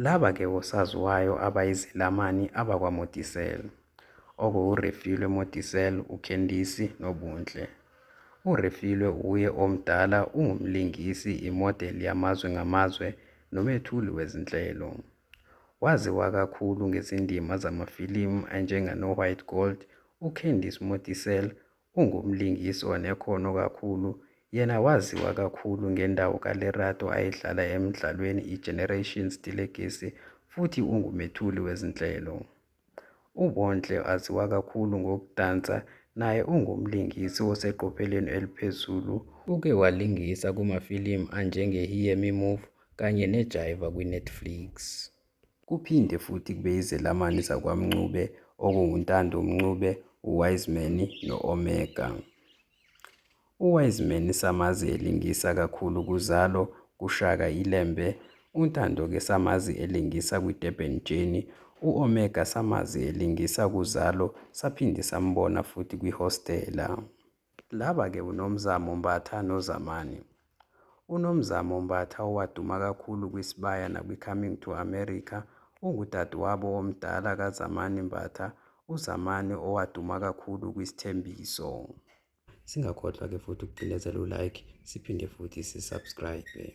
Laba-ke osaziwayo abayizelamani abakwaModiselle, okuwuRefilwe Modiselle, uCandice noBontle. URefilwe uye omdala ungumlingisi, imodeli yamazwe ngamazwe nomethuli wezinhlelo. Waziwa kakhulu ngezindima zamafilimu anjengano-White Gold. UCandice Modiselle ungumlingisi onekhono kakhulu, yena waziwa kakhulu ngendawo kaLerato ayidlala emdlalweni i-Generations Telekasi futhi ungumethuli wezinhlelo. UBontle aziwa kakhulu ngokudansa naye ungumlingisi oseqophelweni eliphezulu uke walingisa kumafilimu anjenge-Hear Me Move kanye neJaiva kwiNetflix. Kuphinde futhi kube izelamani zakwaMncube okunguNtando Mncube, uWiseman no-Omega. UWiseman samazi elingisa kakhulu kuZalo, kuShaka iLembe, uNtando-ke samazi elingisa kwiDurban Journey, u-Omega samazi elingisa kuZalo saphinde sambona futhi kwiHostela. Laba-ke uNomzamo Mbatha noZamani. UNomzamo Mbatha owaduma kakhulu kwiSibaya nakwiComing to America ungudadewabo omdala kaZamani Mbatha, uZamani owaduma kakhulu kwiSithembiso. Singakhohlwa-ke futhi ukucindezela u-like siphinde futhi si-subscribe.